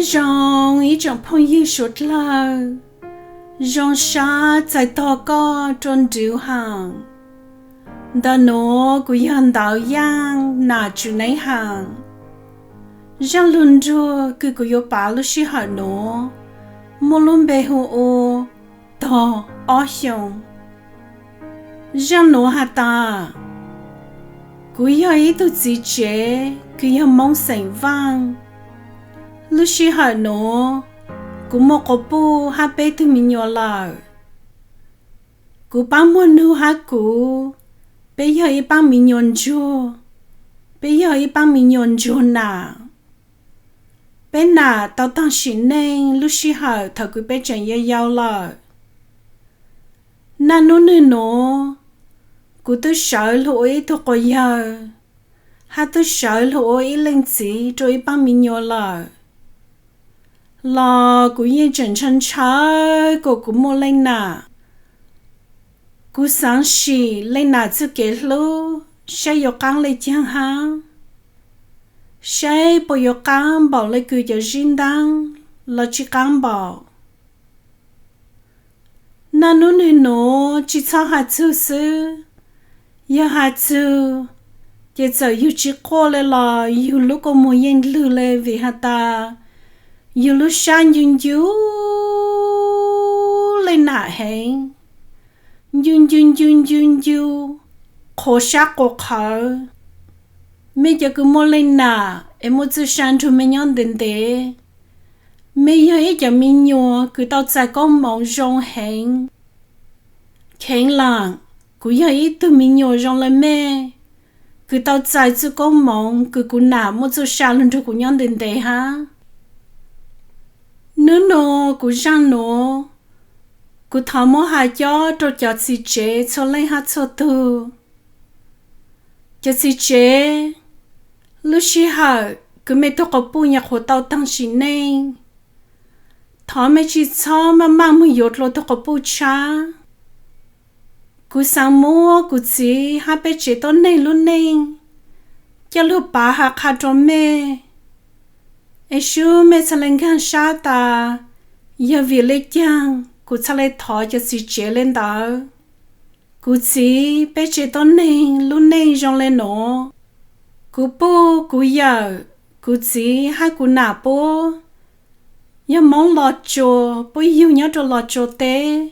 Zoo ib tsoom phooj ywg suav dlawg, zoo sab txais tog koj rua nrug haam. Ntawm nuav kuv yog Ntawv Yaaj Nam Tswv Neeb Haam. Zaaj lug nrug kws kuv yuav pav lub sij hawm nuav muaj lub npe hu ua Tog Ob Xyoos. Zaaj nuav has tas, kuv yog ib tug txiv tsev kws yog Moob xeem Vaaj. Lub sij hawm nuav, kuv muaj quas puj hab peb tug me nyuam lawm. Kuv paab muag nug hab kuv, peb yog ib paab me nyuam ntsuag, peb yog ib paab me nyuam ntsuag nam. Peb nam tau taag sim neej lub sij hawm thaum kws peb tseem yau yau lawm. Naj nub nwg nuav, kuv tub sawv lug ua ib tug quas yawg, hab tub sawv lug ua ib leej txiv rua ib paab me nyuam lawm, los kuv yeej tseem ntshaw ntshaw kuas kuv muaj leej nam. Kuv xaav sim leej nam txuj kev hlub saib yuav qaab le caag hab, saib puas yuav qaab npaum le kws cov zib ntaab los tsi qaab npaum. Naj nub nwg nuav tsi txhob has txug xwb, yog has txug ces txawm yug tsi quaj le los yug lub kua muag yeej lwg le vim has tas yug lub sab ncu ncu leej nam heev, ncu ncu ncu ncu ncu, qhuav sab qhuav qhawv. Mej cov kws muaj leej nam es muaj txuj sa nrug mej nyob ntev ntev, mej yog ib cov me nyuam kws tau txais koob moov zoo heev. Kheev lam kuv yog ib tug me nyuam zoo le mej kws tau txais txuj koob moov kws kuv nam muaj txuj sa lug nrug kuv nyob ntev ntev hab. Nub nuav kuv zaaj nuav, kuv thov muab has cob rua cov txiv tsev txhua leej hab txhua tug. Cov txiv tsev, lub sij hawm kws mej tug quas puj nyuam qhuav tau taag sim neej, thov mej tsi txhob maj maj moog yuav dlua tug quas puj tshab. Kuv xaav muab kuv txiv hab peb tsev tuab neeg lub neej coj lug pav has qha rua mej, es sub mej txhad le nkaag sab tas yog vim le caag kuv txhad le thov cov txiv tsev le ntawd. Kuv txiv peb tsev tuab neeg lub neej zoo le nuav. Kuv puj kuv yawm, kuv txiv hab kuv nam puab yog Moob Los Tsuas, puab yug nyob rua Los Tsuas teb,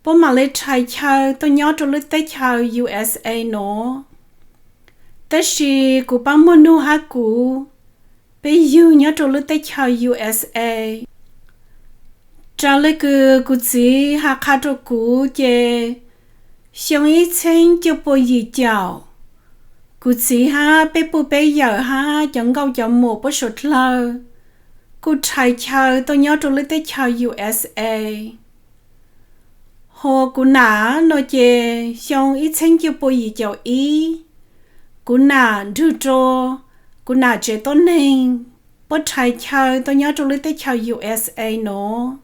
puab mam le rhais chaw tuaj nyob rua lub teb chaws U S A nuav. Tab sis kuv paab muag nug hab kuv, peb yug nyob rua lub teb chaws U S A. Raws le kws kuv txiv has qha rua kuv ces xyoo ib txheeb cuaj pua yim caum, kuv txiv hab peb puj peb yawm hab cov nkauj cov muam puab suav dlawg kuj rhais chaw tuaj nyob rua lub teb chaws U S A. Ho kuv nam no ces xyoo ib txheeb cuaj pua yim caum ib, kuv nam nrug rua kuv nam tsev tuab neeg puab rhais chaw tuaj nyob rua lub teb chaws U S A nuav.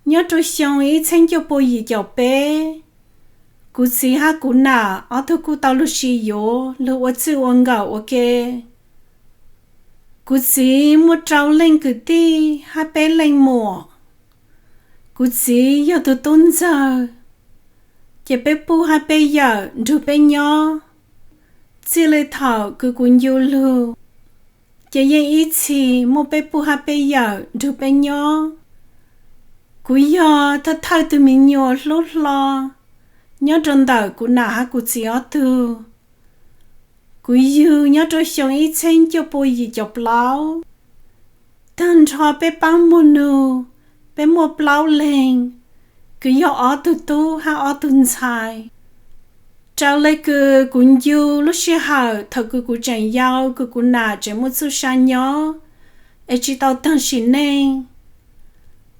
Nyob rua xyoo ib txheeb cuaj pua yim caum peb, kuv txiv hab kuv nam ob tug kuj tau lug sib yuav lug ua txwj ua nkawm ua ke. Kuv txiv muaj rau leej kwv tij hab peb leej muam. Kuv txiv yog tug tub ntxawg, ces peb puj hab peb yawm nrug peb nyob. Txij le thaum kws kuv ncu lug, ces yeej ib txhis muaj peb puj hab peb yawm nrug peb nyob. Kuv yog thawj thawj tug me nyuam hlub hlo nyob rua ntawm kuv nam hab kuv txiv ob tug. Kuv yug nyob rua xyoo ib txheeb cuaj pua yim caum plaub. Taag nrho peb paab muag nug, peb muaj plaub leeg, kws yog ob tug tub hab ob tug ntxhais. Raws le kws kuv ncu lub sij hawm thaum kws kuv tseem yau kws kuv nam tseem muaj txuj sa nyob, es tsi tau taag sim neej.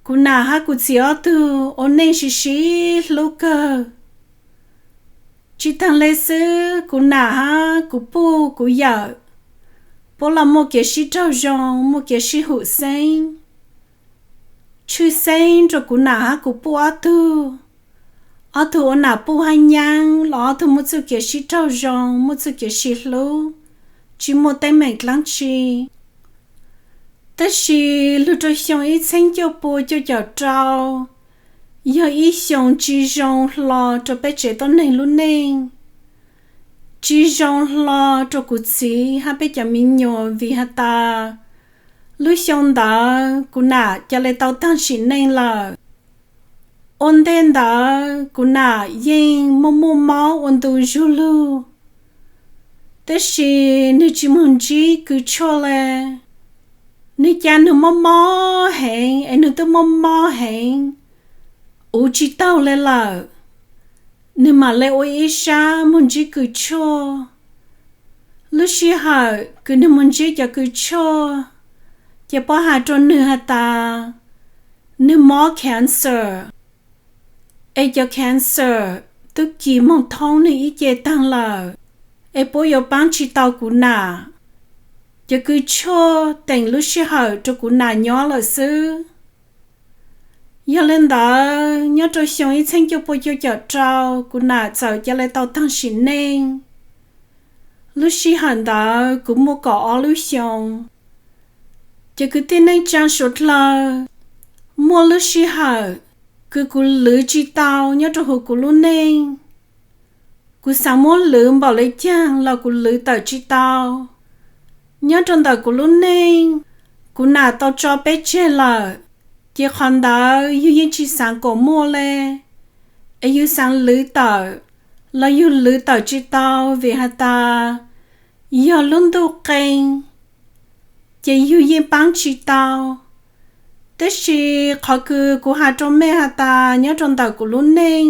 Kuv nam hab kuv txiv ob tug ua neej sib sib hlub kawg. Tsi taag le xwb, kuv nam hab kuv puj kuv yawm puab los muaj kev sib raug zoo, muaj kev sib hum xeeb. Tshwj xeeb rua kuv nam hab kuv puj ob tug. Ob tug ua nam puj hab nyaab los ob tug muaj txuj kev sib raug zoo, muaj txuj kev sib hlub, tsi muaj teeb meem dlaab tsi. Tab sis lug rua xyoo ib txheeb cuaj pua cuaj caum rau yog ib xyoo tsi zoo hlo rua peb tsev tuab neeg lub neej. Tsi zoo hlo rua kuv txiv hab peb cov me nyuam vim has tas lub xyoo ntawd kuv nam ca le tau taag sim neej lawm. Ua ntej ntawd kuv nam yeej muaj muaj mob ua ntu zug lug, tab sis nwg tsi moog ntsib kws tshuaj le. Nwg ca nwg mob mob heev es nwg twb mob mob heev, uv tsi taug le lawm, nwg mam le ua ib sab moog ntsib kws tshuaj. Lub sij hawm kws nwg moog ntsib cov kws tshuaj, ces puab has rua nwg has tas nwg mob cancer, es cov cancer tub kis moog thoob nwg ib ce taag lawm, es puab yuav paab tsi tau kuv nam. Cov kws tshuaj teem lub sij hawm rua kuv nam nyob lawm xwb. Yog le ntawd nyob rua xyoo ib txheeb cuaj pua cuaj caum rau kuv nam txawm ca le tau taag sim neej. Lub sij hawm ntawd kuv muaj kaum ob lub xyoo. Ces kwv tij neej tsaa suav dlawg, muaj lub sij hawm kws kuv lwv tsi tau nyob rua huv kuv lub neej. Kuv xaav muab lwv npaum le caag los kuv lwv tawm tsi tau. Nyob rua ntawm kuv lub neej, kuv nam tau tso peb tseg lawm, ces qhov ntawd yug yeej tsi xaav kuas muaj le, es yug xaav lwv tawm los yug lwv tawm tsi tau vim has tas yog lub ntuj qee, ces yug yeej paab tsi tau. Tab sis qhov kws kuv has rua mej has tas nyob rua ntawm kuv lub neej,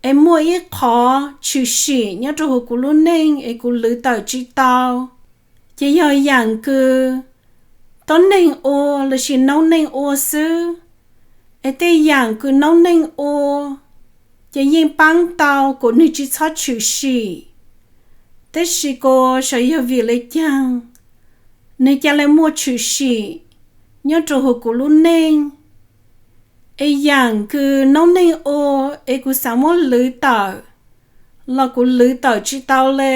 es muaj ib qhov tshwm sim nyob rua huv kuv lub neej es kuv lwv tawm tsi tau, ces yog yaam kws tuab neeg ua lossis noob neej ua xwb. Es tej yaam kws noob neej ua, ces yeej paab tau kuas nwg tsi txhob tshwm sim. Tab sis kuas xyov yog vim le caag, nwg ca le muaj tshwm sim nyob rua huv kuv lub neej. Es yaam kws noob neej ua es kuv xaav muab lwv tawm los kuv lwv tawm tsi tau le,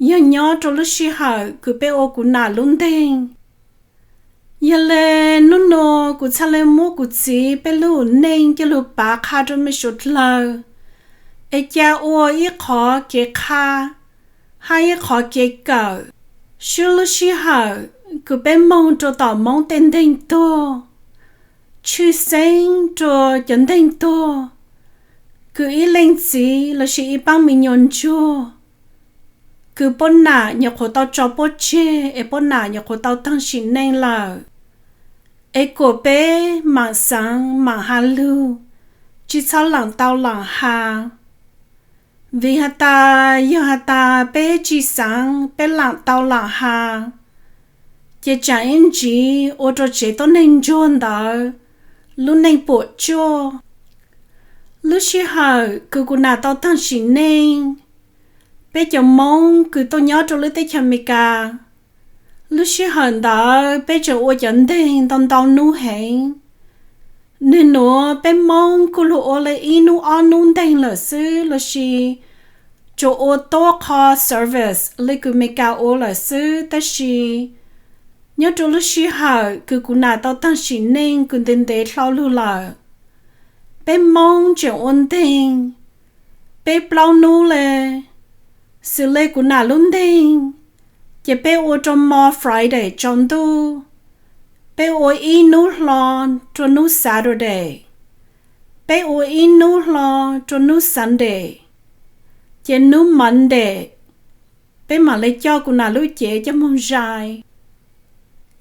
yog nyob rua lub sij hawm kws peb ua kuv nam lub nteeg. Yog le, nub nua kuv txhaj le muab kuv txiv peb lub neej coj lug pav qha rua mej suav dlawg, es ca ua ib qhov kev qha hab ib qhov kev kawm. Sub lub sij hawm kws peb moog rua tom Moob tej nteeg tuag, tshwj xeeb rua cov nteeg tuag kws ib leej txiv lossis ib paab me nyuam ntsuag kws puab nam nyuam qhuav tau tso puab tseg es puab nam nyuam qhuav tau taag sim neej lawm. Es kuas peb maam xaav maam has lug, tsi txhob laam tau laam has. Vim has tas yog has tas peb tsi xaav peb laam tau laam has, ces tsaam ib ntsiv ua rua tsev tuab neeg ntsuag ntawd lub neej puam tsuaj. Lub sij hawm kws kuv nam tau taag sim neej, peb cov Moob kws tuaj nyob rua lub teb chaws Amelikas, lub sij hawm ntawd peb tseem ua cov nteeg ntau ntau nub heev. Nwg nuav peb Moob kuj lug ua le ib nub ob nub nteeg lawm xwb lossis tsuas ua tuab qho service le kws Amelikas ua lawm xwb. Tab sis nyob rua lub sij hawm kws kuv nam tau taag sim neej kws ntev ntev dlhau lug lawm, peb Moob tseem ua nteeg peb plaub nub le. Xws le kuv nam lub nteeg, ces peb ua rua mo Friday tsaus ntuj, peb ua ib nub hlo rua nub Saturday, peb ua ib nub hlo rua nub Sunday, ces nub Monday peb maam le coj kuv nam lub cev coj moog zais.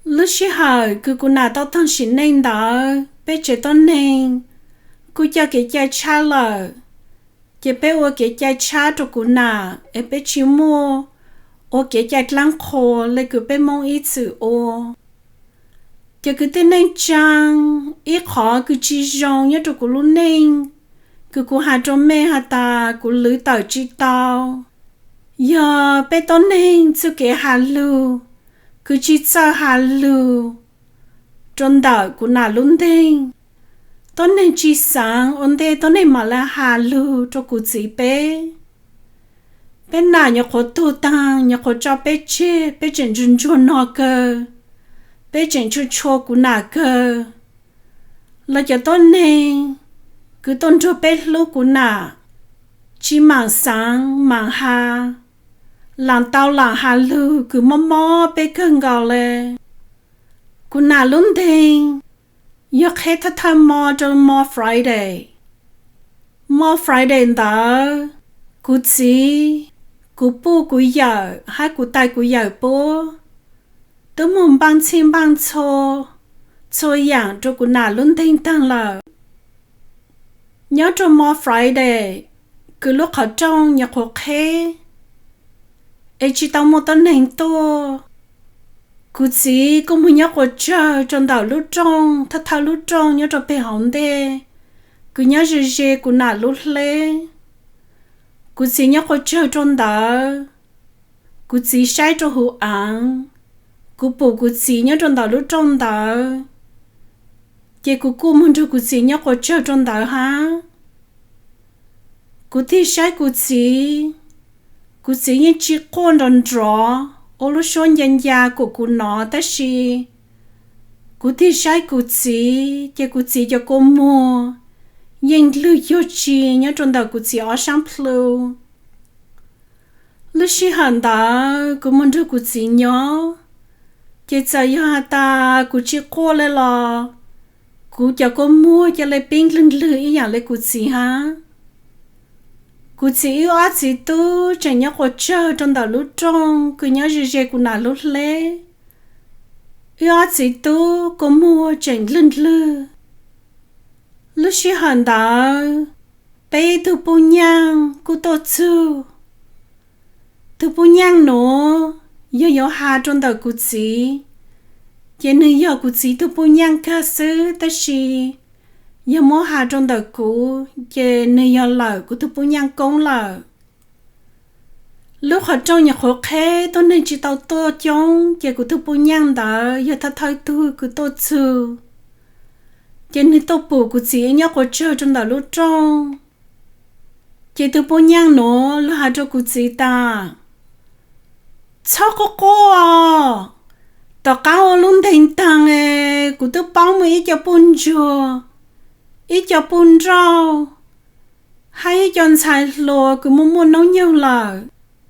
Lub sij hawm kws kuv nam tau taag sim neej ntawd peb tsev tuab neeg kuj coj kev cai tshab lawm, ces peb ua kev cai tshab rua kuv nam es peb tsi muaj ua kev cai dlaab qhua le kws peb Moob ib txwm ua. Ces kwv tij neej tsaa, ib qhov kws tsi zoo nyob rua kuv lub neej kws kuv has rua mej has tas kuv lwv tawm tsi tau, yog peb tuab neeg txuj kev has lug kws tsi txawj has lug rua ntawm kuv nam lub nteeg. Tuab neeg tsi xaav ua ntej tuab neeg maam le has lug rua kuv txiv peb. Peb nam nyuam qhuav tug taag nyuam qhuav tso peb tseg, peb tseem ntsuag ntsuag no kawg, peb tseem tshua tshua kuv nam kawg. Los cov tuab neeg kws tuaj nrug peb hlub kuv nam, tsi maam xaav maam has, laam tau laam has lug kws mob mob peb kawg nkaus le. Kuv nam lub nteeg yog qheb thawj thawj mo rua mo Friday. Mo Friday ntawd, kuv txiv, kuv puj kuv yawm hab kuv tais kuv yawm puab tub moog npaaj txhij npaaj txhua, txhua yaam rua kuv nam lub nteeg taag lawm. Nyob rua mo Friday, kws lub qhov rooj nyuam qhuav qheb, es tsi tau muaj tuab neeg tuaj, kuv txiv kuj moog nyob quas tsawg rua ntawm lub rooj, thawj thawj lub rooj nyob rua peg hauv ntej, kws nyob ze ze kuv nam lub hleb. Kuv txiv nyob quas tsawg rua ntawd, kuv txiv saib rua huv aav, kuv pum kuv txiv nyob rua ntawm lub rooj ntawd, ces kuv kuj moog nrug kuv txiv nyob quas tsawg rua ntawd hab. Kuv tig saib kuv txiv, kuv txiv yeej tsi quaj nrov nrov ua lub suab nca nca kuas kuv nov, tab sis kuv tig saib kuv txiv ces kuv txiv cov kua muag yeej ndlwg cuag tsi nyob rua ntawm kuv txiv ob saab plhu. Lub sij hawm ntawd kuv moog nrug kuv txiv nyob, ces txawm yog has tas kuv tsi quaj le los kuv cov kua muag ca le pib ndlwg ndlwg ib yaam le kuv txiv hab. Kuv txiv wb ob txiv tub tseem nyob quas tsawg rua ntawm lub rooj kws nyob ze ze kuv nam lub hleb. Wb ob txiv tub kua muag tseem ndlwg ndlwg. Lub sij hawm ntawd, peb ib tug puj nyaaj kuj tuaj txug. Tug puj nyaaj nuav yog yuav has rua ntawm kuv txiv, ces nwg yog kuv txiv tug puj nyaaj kag xwb, tab sis yog muab has rua ntawm kuv ces nwg yog lawm kuv tug puj nyaaj koob lawm. Lub qhov rooj nyuam qhuav qheb, tuab neeg tsi tau tuaj coob, ces kuv tug puj nyaaj ntawd yog thawj thawj tug kws tuaj txug. Ces nwg tuaj pum kuv txiv wb nyob quas tsawg rua ntawm lub rooj. Ces tug puj nyaaj nuav lug has rua kuv txiv tas, txhob quaj quaj, tom qaab ua lub nteeg taag es kuv tub paub muaj ib co puj ntsuag, ib co puj nrauj, hab ib co ntxhais hluas kws muaj muaj noob nyoog lawm.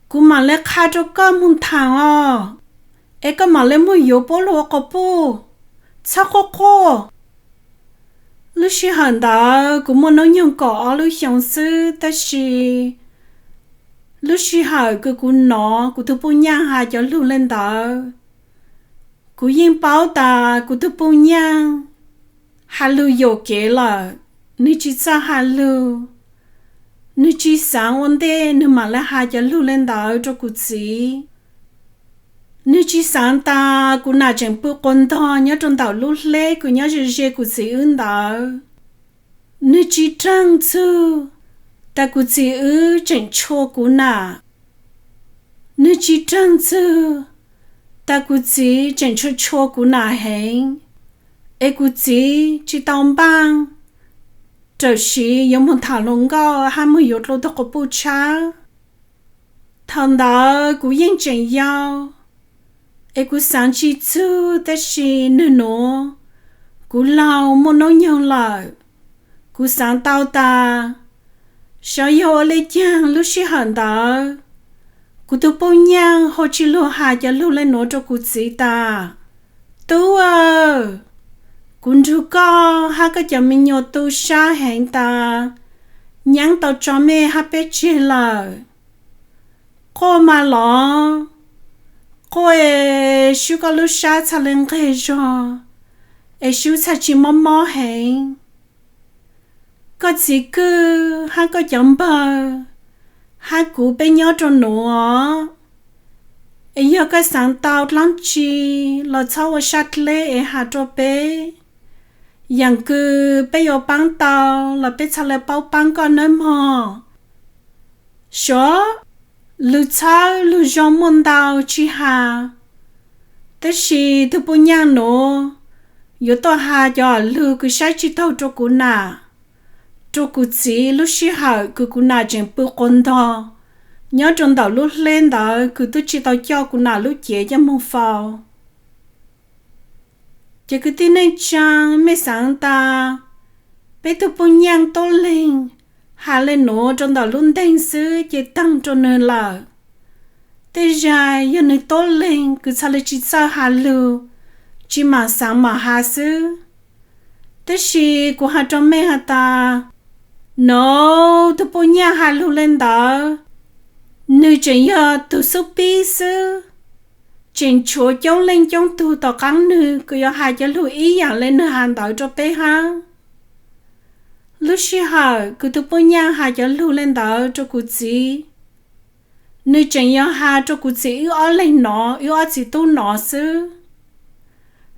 Kuv maam le qha rua koj moog thaam os, es koj maam le moog yuav puab lug ua quas puj. Txhob quaj quaj. Lub sij hawm ntawd kuv muaj noob nyoog kaum ob lub xyoo xwb, tab sis lub sij hawm kws kuv nov kuv tug puj nyaaj has cov lug le ntawd, kuv yeej paub tas kuv tug puj nyaaj has lug yuam kev lawm, nwg tsi txawj has lug. Nwg tsi xaav ua ntej nwg maam le has cov lug le ntawd rua kuv txiv. Nwg tsi xaav tas kuv nam tseem pw quas ntog nyob rua ntawm lub hleb kws nyob ze ze kuv txiv wb ntawd. Nwg tsi raag txug tas kuv txiv wb tseem tshua kuv nam. Nwg tsi raag txug tas kuv txiv tseem tshua tshua kuv nam heev, es kuv txiv tsi tau npaaj rawm siv yuav moog thaam hluas nkauj hab moog yuav dlua tug quas puj tshab. Thaum ntawd kuv yeej tseem yau, es kuv xaav tsi txug, tab sis nwg nuav kuv laug muaj noob nyoog lawm. Kuv xaav tau tas, xyov yog ua le caag lub sij hawm ntawd kuv tug puj nyaaj ho tsi lug has cov lug le nuav rua kuv txiv tas, tub aw, kuv nrug koj hab koj cov me nyuam tu sab heev tas, nyaab tau tso mej hab peb tseg lawm. Quaj mas los, quaj es sub koj lub sab txhaj le nqeg zog, es sub txhaj tsi mob mob heev. Koj txiv kwj hab koj cov npawg hab kuv peb nyob rua nuav, es yog koj xaav tau dlaab tsi los txhob ua sab dleb es has rua peb. Yaam kws peb yuav paab tau los peb txhaj le paub paab koj nawb mog. Suav lug txhawb lug zoo muaj ntau tsi has, tab sis tug puj nyaaj nuav yuav tuaj has cov lug kws saib tsi taug rua kuv nam, rua kuv txiv lub sij hawm kws kuv nam tseem pw quas ntog nyob rua ntawm lub hleb ntawd kws tub tsi tau coj kuv nam lub cev coj moog faus. Ces kwv tij neej tsaa, mej xaav tas peb tug puj nyaaj tuab leeg has le nuav rua ntawm lub nteeg xwb ces taag rua nwg lawm. Tej zag yog nwg tuab leeg kws txhaj le tsi txawj has lug, tsi maam xaav maam has xwb. Tab sis kuv has rua mej has tas, nov tug puj nyaaj has lug le ntawd, nwg tseem yog tug xub pib xwb, tseem tshuav coob leej coob tug tom qaab nwg kws yuav has cov lug ib yaam le nwg has ntawd rua peb hab. Lub sij hawm kws tug puj nyaaj has cov lug le ntawd rua kuv txiv, nwg tseem yog has rua kuv txiv wb ob leeg nov, wb ob txiv tub nov xwb,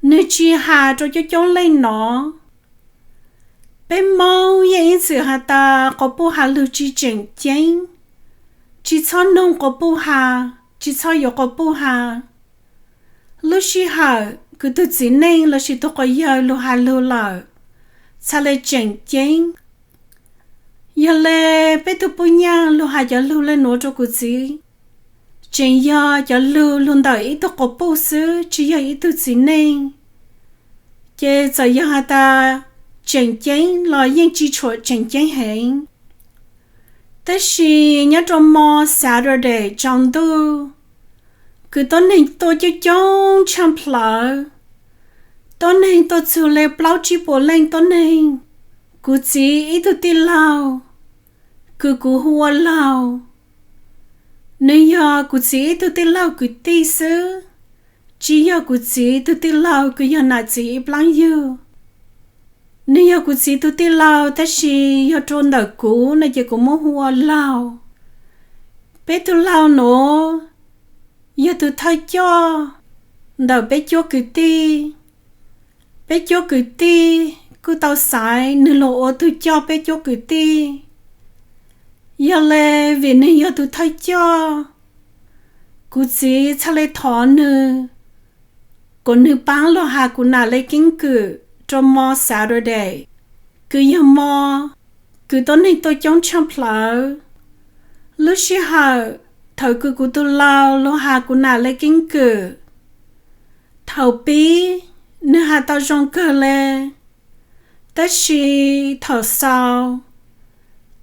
nwg tsi has rua coob coob leej nov. Peb Moob yeej ib txwm has tas quas puj has lug tsi tseem ceeb, tsi txhob noog quas puj has, tsi txhob yuav quas puj has. Lub sij hawm kws tug txiv neej lossis tug quas yawg lug has lug lawm, txhaj le tseem ceeb. Yog le peb tug puj nyaaj lug has cov lug le nuav rua kuv txiv, tseem yog cov lug lug ntawm ib tug quas puj xwb, tsi yog ib tug txiv neej. Ces txawm yog has tas tseem ceeb los yeej tsi tshua tseem ceeb heev. Tab sis nyob rua mo Saturday tsaus ntuj, kws tuab neeg tuaj coob coob tshaaj plawv, tuab neeg tuaj txug le plaub tsib puas leej tuab neeg. Kuv txiv ib tug tij laug, kws kuv hu ua Laug, nwg yog kuv txiv ib tug tij laug kwv tij xwb, tsi yog kuv txiv tug tij laug kws yog nam txiv ib plaab yug. Nwg yog kuv txiv tug tij laug tab sis yog rua ntawm kuv no ces kuv muab hu ua Laug. Peb tug Laug nuav yog tug thawj coj ntawm peb cuab kwv tij. Peb cuab kwv tij kuj tau xaiv nwg lug ua tug coj peb cuab kwv tij. Yog le vim nwg yog tug thawj coj, kuv txiv txhaj le thov nwg kuas nwg paab lug has kuv nam le keeb kwm rua mo Saturday, kws yog mo kws tuab neeg tuaj coob tshaaj plawv. Lub sij hawm thaum kws kuv tug Laug lug has kuv nam le keeb kwm, thaum pib nwg has tau zoo kawg le, tab sis thaum xaus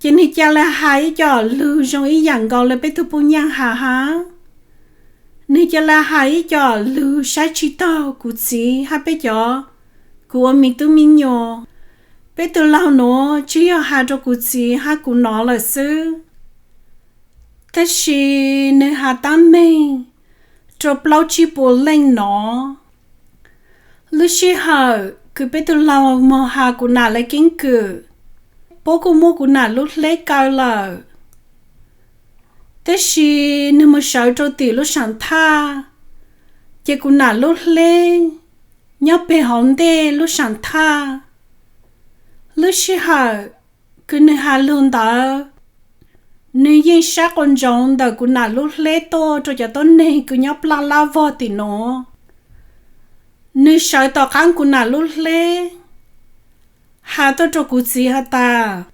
ces nwg ca le has ib co lug zoo ib yaam nkaus le peb tug puj nyaaj has hab. Nwg ca le has ib co lug saib tsi taug kuv txiv hab peb cov, kuv ua me tub me nyuam. Peb tug Laug nuav tsi yog has rua kuv txiv hab kuv nov lawm xwb, tab sis nwg has tab meeg rua plaub tsib puas leej nov. Lub sij hawm kws peb tug Laug moog has kuv nam le keeb kwm, puab kuj muab kuv nam lub hleb kaw lawm. Tab sis nwg moog sawv rua tim lub saam thaj, ces kuv nam lub hleb nyob peg hauv ntej lub saam thaj. Lub sij hawm kws nwg has lug ntawd, nwg yeej saib quas ntsoov ntawm kuv nam lub hleb tuaj rua cov tuab neeg kws nyob plaj lab vog tim nuav. Nwg sawv tom qaab kuv nam lub hleb, has tuaj rua kuv txiv has tas,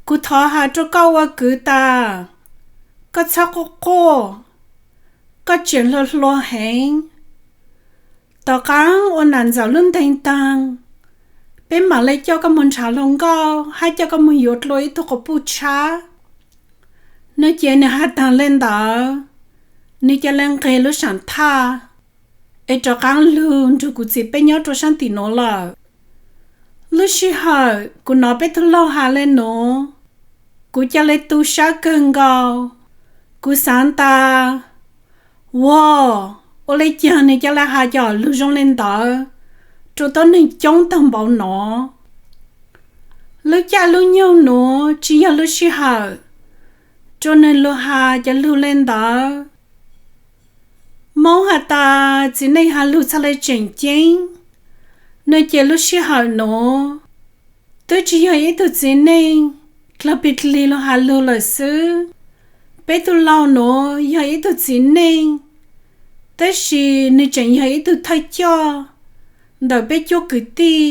kuv thov has rua koj ua kwv tas, koj txhob quaj quaj, koj tseem hluas hluas heev. Tom qaab ua nam ntxawm lub ntees taag, peb maam le coj koj moog nrhav hluas nkauj hab coj koj moog yuav dlua ib tug quas puj tshab. Nwg ces nwg has taag le ntawd, nwg ca le nqeg lub saam thaj es rov qaab lug nrug kuv txiv peb nyob rua saab tim nuav lawm. Lub sij hawm kuv nov peb tug Laug has le nuav, kuv ca le tu sab kawg nkaus. Kuv xaav tas, Wow, ua le caag nwg ca le has cov lug zoo le ntawd rua tuab neeg coob taag npaum nov? Lub caij lub nyoog nuav tsi yog lub sij hawm rua nwg lug has cov lug le ntawd. Moob has tas txiv neej has lug txhaj le tseem ceeb, nwg ces lub sij hawm nuav twb tsi yog ib tug txiv neej dlawg plig dlig lug has lug lawm xwb. Peb tug Laug nuav yog ib tug txiv neej, tab sis nwg tseem yog ib tug thawj coj ntawm peb cuab kwv tij.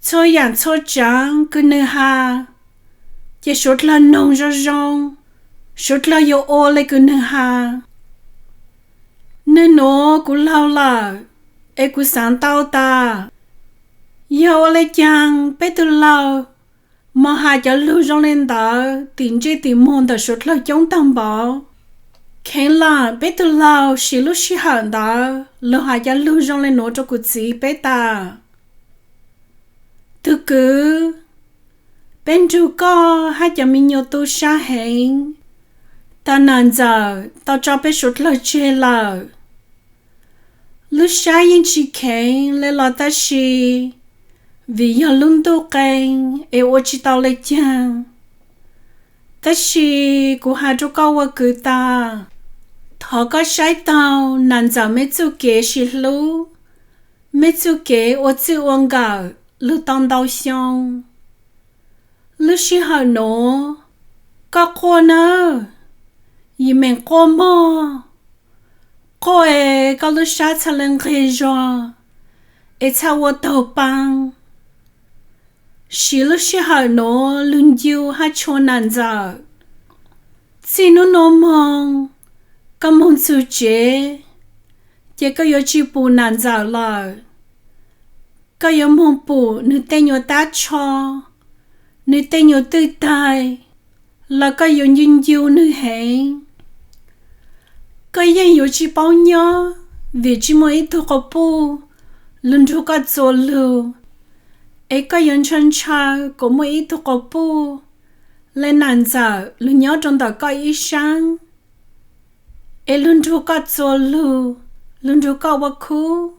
Txhua yaam txhua tsaav kws nwg has, ces suav dlawg noog zoo zoo, suav dlawg yuav ua le kws nwg has. Nwg nuav kuv laug lawm, Es kuv xaav tau tas yog ua le caag peb tug laug mos has cov lug zoo le ntawd tim ntsej tim muag ntawm suav dlawg coob taag npaum. Kheev lam peb tug laug siv lub sij hawm ntawd lug has cov lug zoo le nuav rua kuv txiv peb tas, tug kwv, peb nrug koj hab cov me nyuam tu sab heev, tas nam ntxawm tau tso peb suav dlawg tseg lawm. Lub sab yeej tsi kheev le los tab sis vim yog lub ntuj qee es ua tsi tau le caag. Tab sis kuv has rua koj ua kwv tas, thov koj saib taug nam ntxawm meb txuj kev sib hlub, meb txuj kev ua txwj ua nkawm lug tau ntau xyoo. Lub sij hawm nuav koj quaj nawb, yim meem quaj mog, quaj es koj lub sab txhaj le nqeg zog es txhaj ua taug paa. Siv lub sij hawm nuav lug ncu hab tshua nam ntxawm. Txij nub nua moog koj moog txug tsev, ces koj yuav tsi pum nam ntxawm lawm. Koj yuav moog pum nwg tej nyuas tab tsho, nwg tej nyuas twj taig, los koj yuav ncu ncu nwg heev. Koj yeej yuav tsi paub nyob vim tsi muaj ib tug quas puj lug nrug koj txuas lug, es koj yuav ntshaw ntshaw kuas muaj ib tug quas puj le nam ntxawm lug nyob rua ntawm koj ib sab, es lug nrug koj txuas lug, lug nrug koj ua khub.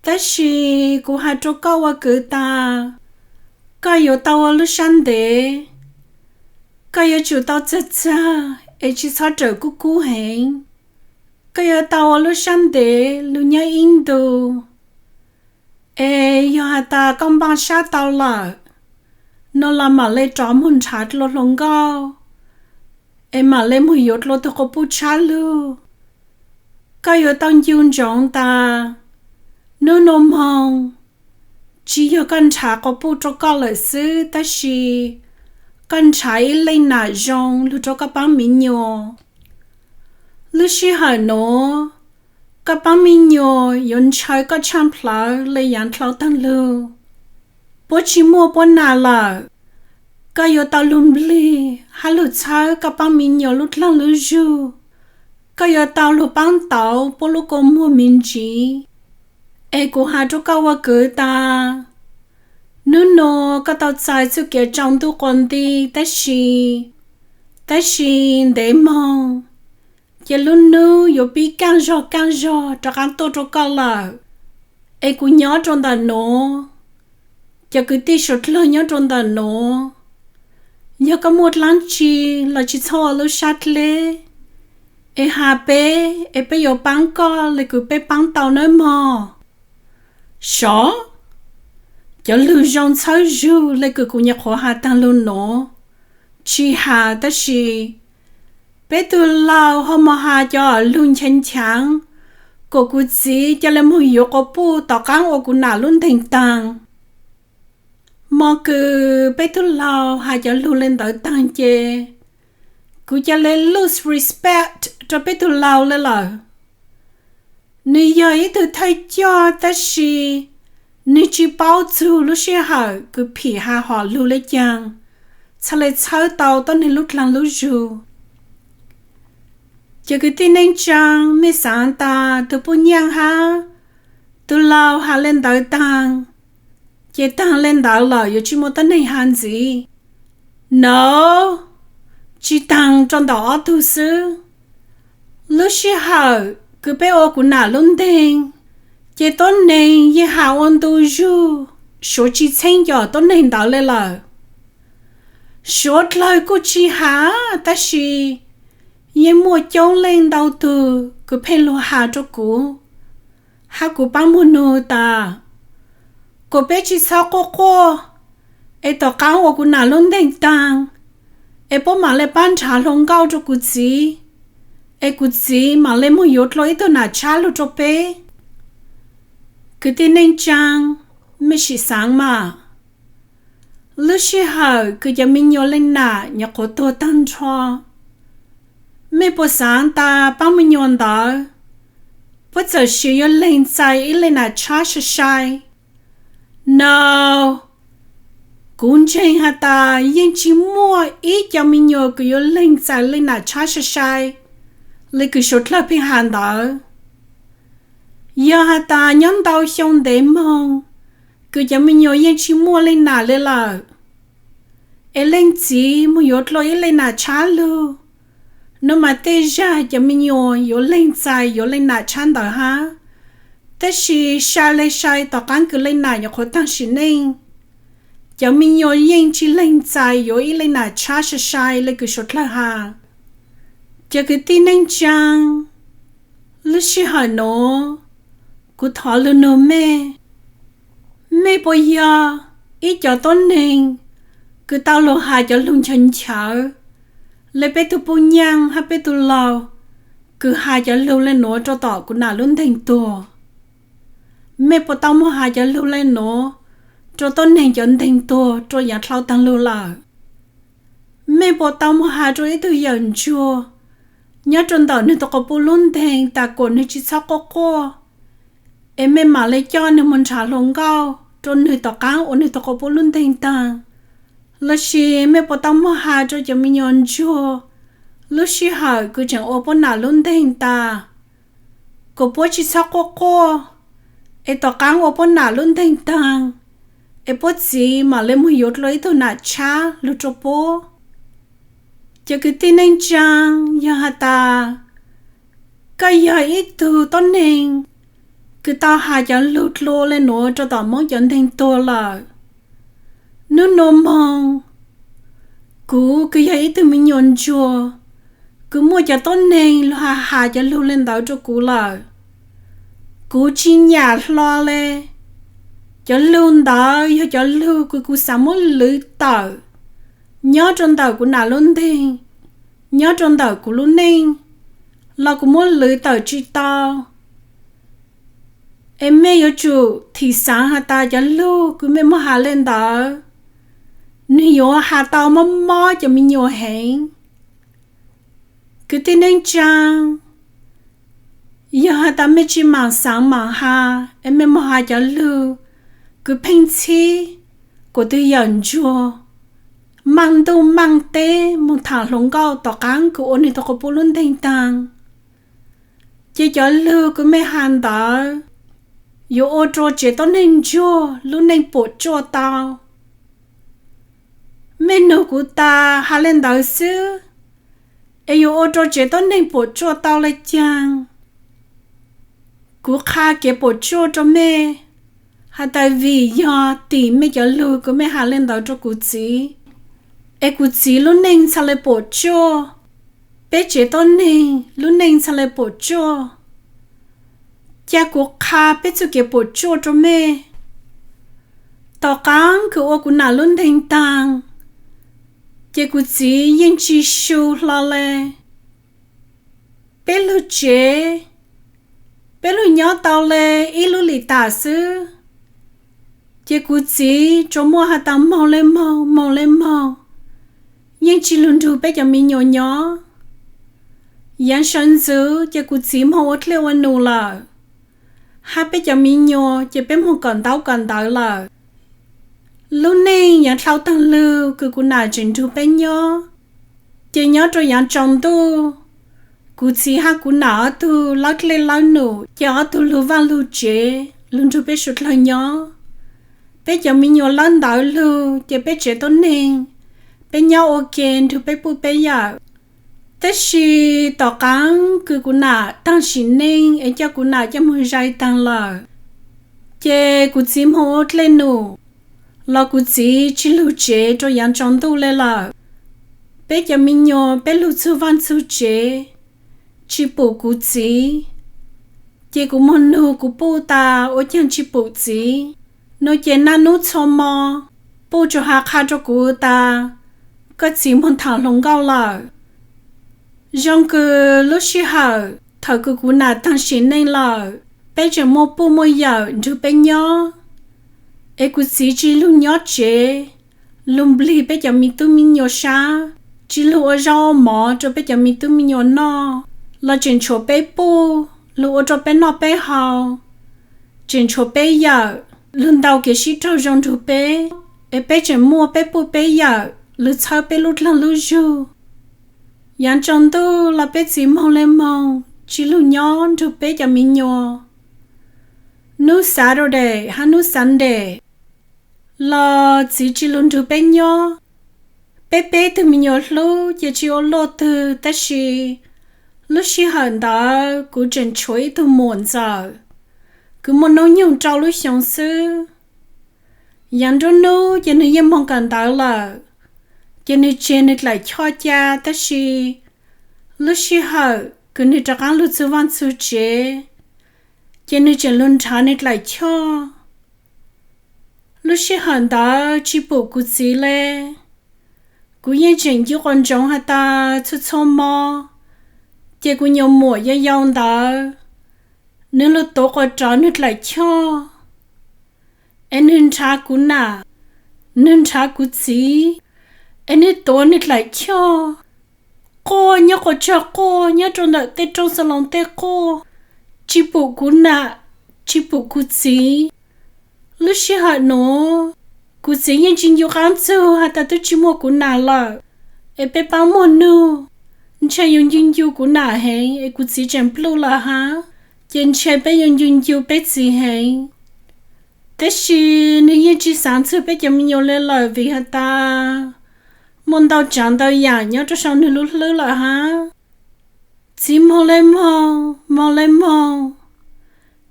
Tab sis kuv has rua koj ua kwv tas, koj yuav tau ua lub sab ntev. Koj yuav tsum tau txag txag es tsi txhob rawm kub kub heev. Koj yuav tau ua lub sab ntev lug nyob ib ntus. Es yog has tas koj npaj sab tau lawm, nua los mam le rov moog nrhav dlua hluas nkauj, es mam le moog yuav dlua tug quas puj tshab lug. Koj yuav tau ncu ntsoov tas, nub nua moog, tsi yog koj nrhav quas puj rua koj lawm xwb, tab sis koj nrhav ib leej nam zoo lug rua koj paab mi nyuas. Lub sij hawm nuav, koj paab mi nyuas yuav ntshaw koj tshaj plawg le yaav dlhau taag lug. Puab tsi muaj puab nam lawm, koj yuav tau lug nplig hab lug txhawb koj paab mi nyuas lub dlaag lub zug. Koj yuav tau lug paab tauv puab lub kua muag me ntsis. Es kuv has rua koj ua kwv tas, nub nua koj tau txais txuj kev tsaus ntuj quas nti tab sis, tab sis ntev moog, ces lub nub yuav pib kaaj zog kaaj zog rov qaab tuaj rua koj lawm. Es kuv nyob rua ntawm nuav, cov kwv tij suav dlawg nyob rua ntawm nuav, yog koj muaj dlaab tsi los tsi txhob ua lub sab dleb, es has peb es peb yuav paab koj le kws peb paab tau nawb mog. Sov, cov lug zoo txhawb zug le kws kuv nyuam qhuav has taag lug nuav, tsi has tab sis peb tug laug ho mos has cov lug nchaav nchaav, kuas kuv txiv ca le moog yuav quas puj tom qaab ua kuv nam lub nteeg taag. Mog kws peb tug laug has cov lug le ntawd taag ces kuv ca le lose respect rua peb tug laug le lawm. Nwg yog ib tug thawj coj tab sis nwg tsi paub txug lub sij hawm kws phim has hom lug le caag, txhaj le txhawb tau tuab neeg lub dlaag lub zug. Ces kwv tij neej tsaa, mej xaav tas tug puj nyaaj hab tug laug has le ntawd taag, ces taag le ntawd lawm yuav tsi muaj tuab neeg has ntxiv. No, tsi taag rua ntawm ob tug xwb. Lub sij hawm kws peb ua kuv nam lub nteeg, ces tuab neeg yeej has ua ntu zug, suav tsi txheeb cov tuab neeg ntawd le lawm. Suav dlawg kuj tsi has, tab sis yeej muaj coob leej ntau tug kws pheej lug has rua kuv, hab kuv paab muag nug tas, kuas peb tsi txhob quaj quaj, es tom qaab ua kuv nam lub nteeg taag, es puab mam le paab nrhav hluas nkauj rua kuv txiv, es kuv txiv mam le moog yuav dlua ib tug nam tshab lug rua peb. Kwv tij neej tsaa, mej sim xaav mas, lub sij hawm kws cov me nyuas leej nam nyuam qhuav tuag taag nrho, mej puas xaav tas paab me nyuas ntawd Puab txawm sis yuav leeg txais ib leej nam tshab sai sai. No, kuv ntseeg has tas yeej tsi muaj ib cov me nyuam kws yuav leeg txais leej nam tshab sai sai le kws suav dlawg pheej has ntawd. Yog has tas nyob ntau xyoo ntev moog kws cov me nyuam yeej tsi muaj leej nam le lawm, es leej txiv moog yuav dlua ib leej nam tshab lug, no mas tej zag cov me nyuam yuav leeg txais yuav leej nam tshab ntawd hab. Tab sis sai le sai tom qaab kws leej nam nyuam qhuav taag sim neej, cov me nyuam yeej tsi leeg txais yuav ib leej nam tshab sai sai le kws suav dlawg has. Cov kwv tij neej tsaa, lub sij hawm nuav, kuv thov lug nug mej, mej puas yog ib cov tuab neeg kws tau lug has cov lug nchaw nchaw le peb tug puj nyaaj hab peb tug laug kws has cov lug le nuav rua tom kuv nam lub nteeg tuag? Mej puas tau moog has cov lug le nuav rua tuab neeg cov nteeg tuag rua yaav dlhau taag lug lawm? Mej puas tau moog has rua ib tug yawm ntsuag nyob rua ntawm nwg tug quas puj lub nteeg tas kuas nwg tsi txhob quaj quaj, es mej maam le coj nwg moog nrhav hluas nkauj rua nwg tom qaab ua nwg tug quas puj lub nteeg taag? Lossis mej puas tau moog has rua cov me nyuam ntsuag lub sij hawm kws tseem ua puab nam lub nteeg tas kuas puab tsi txhob quaj quaj, es tom qaab ua puab nam lub nteeg taag, es puab txiv maam le moog yuav dlua ib tug nam tshab lug rua puab? Cov kwv tij neej tsaa, yog has tas koj yog ib tug tuab neeg kws tau has cov lug dlua le nuav rua tom Moob cov nteeg tuag lawm, nub nua moog, kuv kws yog ib tug me nyuam ntsuag kws muaj cov tuab neeg lug has has cov lug le ntawd rua kuv lawm, kuv tsi nyam hlo le. Cov lug ntawd yog cov lug kws kuv xaav muab lwv tawm nyob rua ntawm kuv nam lub nteeg, nyob rua ntawm kuv lub neej, los kuv muab lwv tawm tsi tau. Es mej yuav tsum thim xaav has tas cov lug kws mej muab has le ntawd, nwg yuav has tau mob mob cov me nyuam heev. Kwv tij neej tsaa, yog has tas mej tsi maam xaav maam has, es mej moog has cov lug kws pheej txhib kuas tug yawm ntsuag maaj ntuj maaj teb moog thaam hluas nkauj tom qaab kws ua nwg tug quas puj lub nteeg taag, ces cov lug kws mej has ntawd yuav ua rua tsev tuab neeg ntsuag lub neej puam tsuaj tau. Mej nug kuv tas has le ntawd xwb, es yuav ua rua tsev tuab neeg puam tsuaj tau le caag? Kuv qha kev puam tsuaj rua mej has tas vim yog tim mej cov lug kws mej has le ntawd rua kuv txiv, es kuv txiv lub neej txha le puam tsuaj, peb tsev tuab neeg lub neej txha le puam tsuaj. Ca kuv qha peb txuj kev puam tsuaj rua mej. Tom qaab kws ua kuv nam lub nteeg taag, ces kuv txiv yeej tsi su hlo le. Peb lug tsev, peb lug nyob tau le ib lub lim tam xwb, ces kuv txiv tsuas muaj has tas moog le moog, moog le moog, yeej tsi lug nrug peb cov me nyuam nyob. Yaav sawv ntxwv ces kuv txiv moog ua dlej ua num lawm, hab peb cov me nyuam ces peb moog kawm ntaub kawm ntawv lawm. Lub neej yaav dlhau taag lug kws kuv nam tseem nrug peb nyob, ces nyob rua yaav tsaus ntuj, kuv txiv hab kuv nam ob tug lawb dlej lawb num ces ob tug lug vaaj lug tsev lug nrug peb suav dlawg nyob. Peb cov me nyuam lawb ntawv lug ces peb tsev tuab neeg, peb nyob ua ke nrug peb puj peb yawm. Tab sis tom qaab kws kuv nam taag sim neej es coj kuv nam coj moog zais taag lawm, ces kuv txiv moog ua dlej num los kuv txiv tsi lug tsev rua yaav tsaus ntuj le lawm. Peb cov me nyuam peb lug txug vaaj txug tsev, tsi pum kuv txiv. Ces kuv moog nug kuv puj tas ua caag tsi pum txiv. Nua ces naj nub txhua mo, puj tsuas has qha rua kuv tas koj txiv moog thaam hluas nkauj lawm. Zoo kws lub sij hawm thaum kws kuv nam taag sim neej lawm, peb tseem muaj puj muaj yawm nrug peb nyob, es kuv txiv tsi lug nyob tsev, lug nplig peb cov me tub me nyuam sab, tsi lug ua zaub ua mov rua peb cov me tub me nyuam noj, los tseem tshuav peb puj luag ua rau peb noj peb haus, tseem tshuav peb yawm, luag ntaus kev sib raug zoo nrug peb, es peb tseem muaj peb puj peb yawm luag txhawb peb lub dlaag lub zug. Yaav tsaus ntuj los peb txiv moog le moog tsi lug nyob nrug peb cov me nyuam. Nub Saturday hab nub Sunday los txiv tsi lug nrug peb nyob. Peb peb tug me nyuam hlub ces tsi ua luaj twg, tab sis lub sij hawm ntawd kuv tseem tshuav ib tug muam ntxawm, kuv muaj noob nyoog rau lub xyoo xwb. Yaav nruab nub ces nwg yeej moog kawm ntawv lawm, ces nwg tseg nwg dlaim choj ca, tab sis lub sij hawm kws nwg rov qaab lug txug vaaj txug tsev, ces nwg tseem lug nrhav nwg dlaim choj. Lub sij hawm ntawd tsi pum kuv txiv le. Kuv yeej tseem ncu quas ntsoov has tas txhua txhua mo, ces kuv nyuam muam yau yau ntawd, nwg lug tuav quas rov nwg dlaim choj, es nwg nrhav kuv nam, nwg nrhav kuv txiv, es nwg tuav nwg dlaim choj quaj nyob quas tsag quaj nyob rau ntawm tej rooj xas loos tej quaj, tsi pum kuv nam, tsi pum kuv txiv. Lub sij hawm nuav, kuv txiv yeej tsi ncu qaab txug has tas twb tsi muaj kuv nam lawm, es peb paab muaj nug, ntshe yus ncu ncu kuv nam heev es kuv txiv tseem pluj lawm hab, ces ntshe peb yuav ncu ncu peb txiv heev. Tab sis nwg yeej tsi xaav txug peb cov me nyuam le lawm vim has tas muaj ntau tsaav ntau yaam nyob rau sau nwg lub hlwb lawm hab. Txiv moog le moog, moog le moog,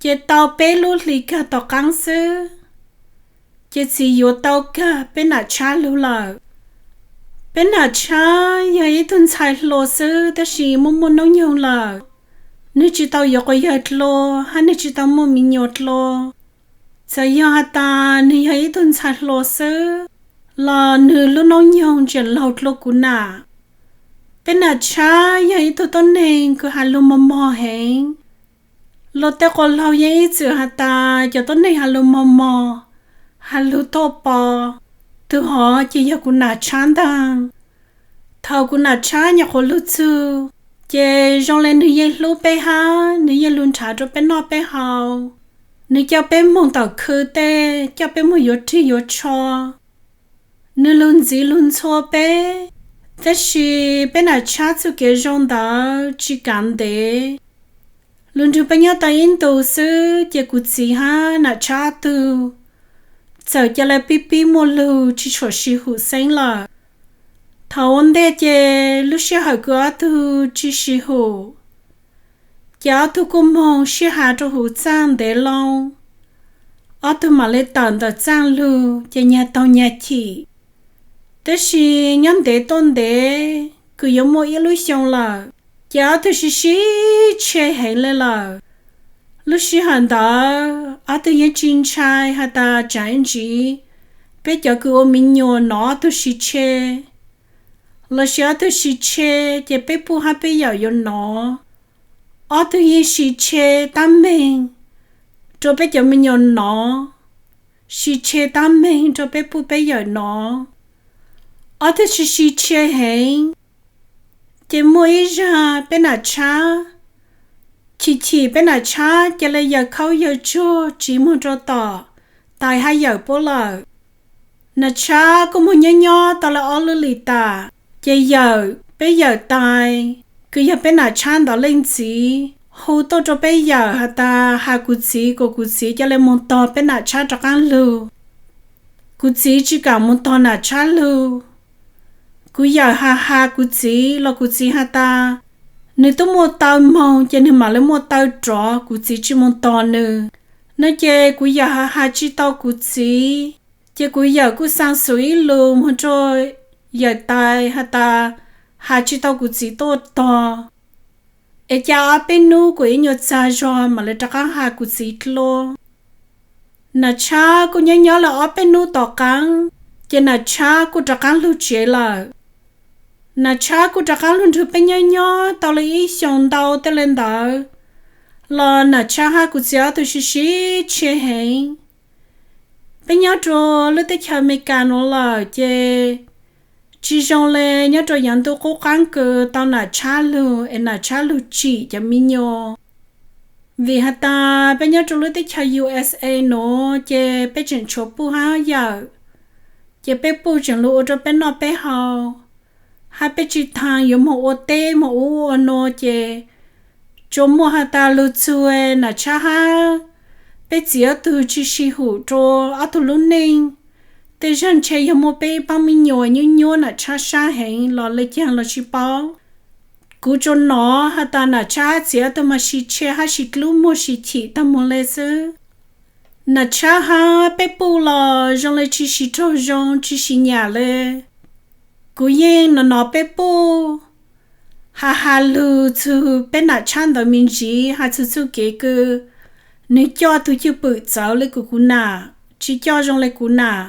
ces tau peb lub hlis kag tom qaab xwb, ces txiv yuav tau kag peb nam tshab lug lawm. Peb nam tshab yog ib tug ntxhais hluas xwb, tab sis muaj muaj noob nyoog lawm. Nwg tsi tau yuav quas yawg dlua, hab nwg tsi tau muaj me nyuam dlua. Txawm yog has tas nwg yog ib tug ntxhais hluas xwb, los nwg lub noob nyoog tseem laug dlua kuv nam. Peb nam tshab yog ib tug tuab neeg kws has lug mos mos heev. Luag tej quas laug yeej ib txwm has tas cov tuab neeg has lug mos mos, has lug tuaj pov, tug hov ces yog kuv nam tshab ntaag. Thaus kuv nam tshab nyuam qhuav lug txug, ces zoo le nwg yeej hlub peb hab nwg yeej lug nrhav rau peb noj peb haus. Nwg coj peb moog tom khw tej, coj peb moog yuav rig yuav tsho. Nwg lug ntxiv lug ntxhua peb, tab sis peb nam tshab txuj kev zoo ntawd tsi kaav ntev. Lug nrug peb nyob tau ib ntus xwb ces kuv txiv hab nam tshab ob tug, txawm ca le pib pib muaj lug tsi tshua sib hum xeeb lawm. Thaus ua ntej ces lub sij hawm kws ob tug tsi sib hum, ces ob tug kuj moog sib has rau huv txaaj ntev loo. Ob tug maam le tawm ntawm txaaj lug ces nyag taug nyag chim. Tab sis nyob ntev tuaj ntev kws yuav muaj ib lub xyoo lawm, ces ob tug sib sib tshe heev le lawm. Lub sij hawm ntawd ob tug yeej tsi ntshai has tas tsaav ib ntsis peb cov kws ua me nyuam nov ob tug sib tshe, lossis ob tug sib tshe ces peb puj hab peb yawm yuav nov. Ob tug yeej sib tshe tab meeg rua peb cov me nyuam nov, sib tshe tab meeg rua peb puj peb yawm nov. Ob tug sib sib tshe heev, ces muaj ib zag peb nam tshab, chim chim peb nam tshab ca le yawm khaub yawm tsuag tsiv moog rua tom tais hab yawm puab lawm. Nam tshab kuj moog nyob nyob tau le ob lub lis tas, ces yawm, peb yawm tais, kws yog peb nam tshab ntawd leej txiv, hu tuaj rua peb yawm has tas has kuv txiv kuas kuv txiv ca le moog tog peb nam tshab rov qaab lug. Kuv txiv tsi kaam moog tog nam tshab lug. Kuv yawm has has kuv txiv los kuv txiv has tas nwg tub muaj taw moog ces nwg maam le muaj taw rov, kuv txiv tsi moog tog nwg. No ces kuv yawm has has tsi tau kuv txiv, ces kuv yawm kuj xaa xus ib lug moog rua yawm tais has tas has tsi tau kuv txiv tuaj tog, es ca ob peb nub kuas ib nyuas txag zog maam le rov qaab has kuv txiv dlua. Nam tshab kuj nyob nyob le ob peb nub tom qaab, ces nam tshab kuj rov qaab lug tsev lawm. Nam tshab kuj rov qaab lug nrug peb nyob nyob tau le ib xyoos ntau tej le ntawd, los nam tshab hab kuv txiv ob tug sib sib tshe heev. Peb nyob rua lub teb chaws Amelikas nuav lawm ces tsi zoo le nyob rua yaav ntuj qub qaab kws tau nam tshab lug es nam tshab lug tsim cov me nyuas. Vim has tas peb nyob rau lub teb chaws U S A nuav ces peb tseem tshuav puj hab yawm, ces peb puj tseem lug ua rau peb noj peb haus, hab peb tsi taag yuav moog ua teb moog ua ub ua nuav ces tsuas muaj has tas lug txug nam tshab hab peb txiv ob tug tsi sib hum rua ob tug lub neej. Tej zag ntshe yog muaj peb ib paab me nyuam nyuab nyuab nam tshab sab heev los le caag los tsi paub. Kuv tsuas nov has tas nam tshab txiv ob tug mas sib tshiab hab sib dlub muag sib chim taag moog le xwb. Nam tshab hab peb puj los zoo le tsi sib raug zoo tsi sib nyam le. Kuv yeej nov nov peb puj has has lug txug peb nam tshab ntawd me ntsiv has txug txuj kev kws nwg coj tug cwj pwm txawv le kws kuv nam, tsi coj zoo le kuv nam.